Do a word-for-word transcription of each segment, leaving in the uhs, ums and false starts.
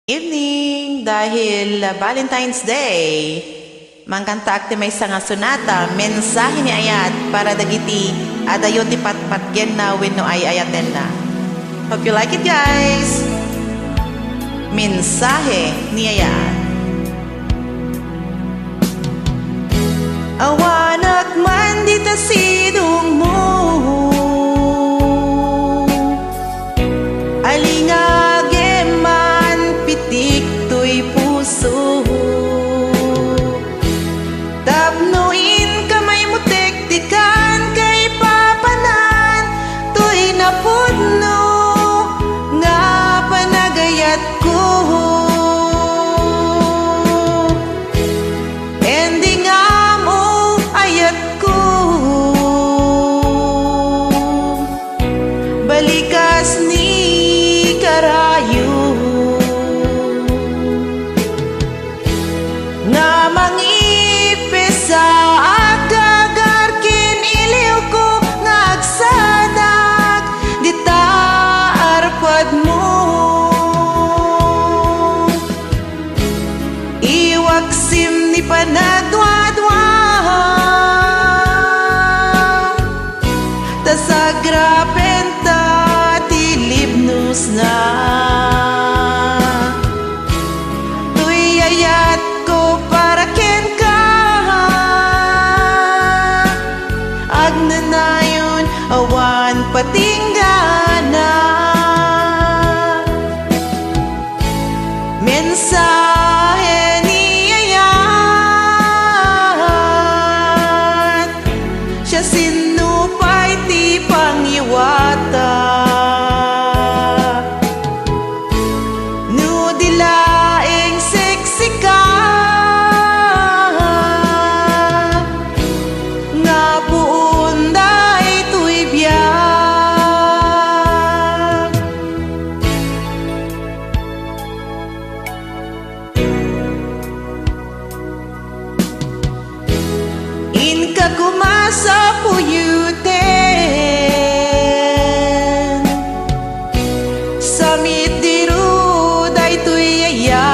Evening, dahil Valentine's Day, mangkantaak ti maysa nga sonata, Mensahe ni Ayat, para dagiti adayo ti patpatgenna wenno ay-ayatenna. Hope you like it, guys! Mensahe ni Ayat. Awanak man dita sidongmo, alingagem pitik toy puso. Tapno inka maimutek ti kan kaipapanan toy napudno nga panagayatko. Ending ammo ayatko, balikas ni karayo nga mangipisaak, agar ken iliwko nga agsanak dita arpadmo. Iwaksim ni panagduaduam, ta sagrapen ta ti libnosna. Toy ayatko para kenka, agnanayon awan patinggana. Mensahe ni Ayat, siasino pay ti pangngiwata? No di laeng sexy ka, nga puon daytoy biag. Inka koma sa puyoten, sa mitdiro daytoy ayat.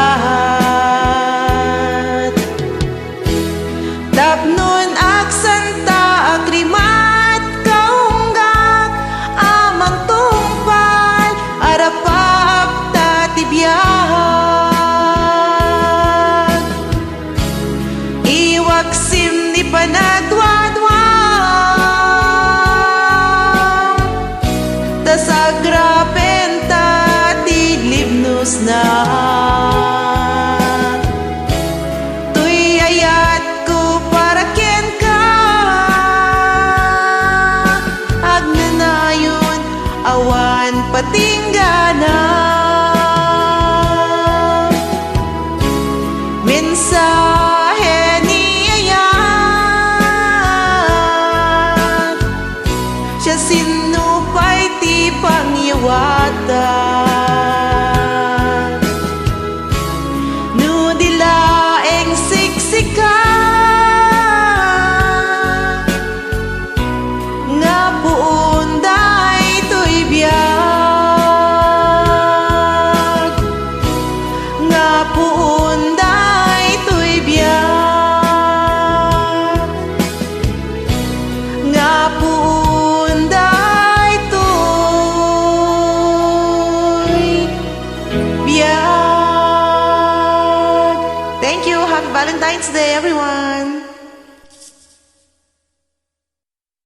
Tapnon agsanta, agrimat, kaunggak a mangtungpal, arapaap ta ti biag. Iwaksim ni panagduaduam, ta sagrapen ta ti libnosna. Toy ayatko para kenka, agnanayon awan patinggana. Mensahe ni Ayat, siasino pay ti pangngiwata? No di laeng sexy ka, nga puon daytoy biag, nga puon daytoy biag, nga puon daytoy biag. Thank you. Happy Valentine's Day, everyone.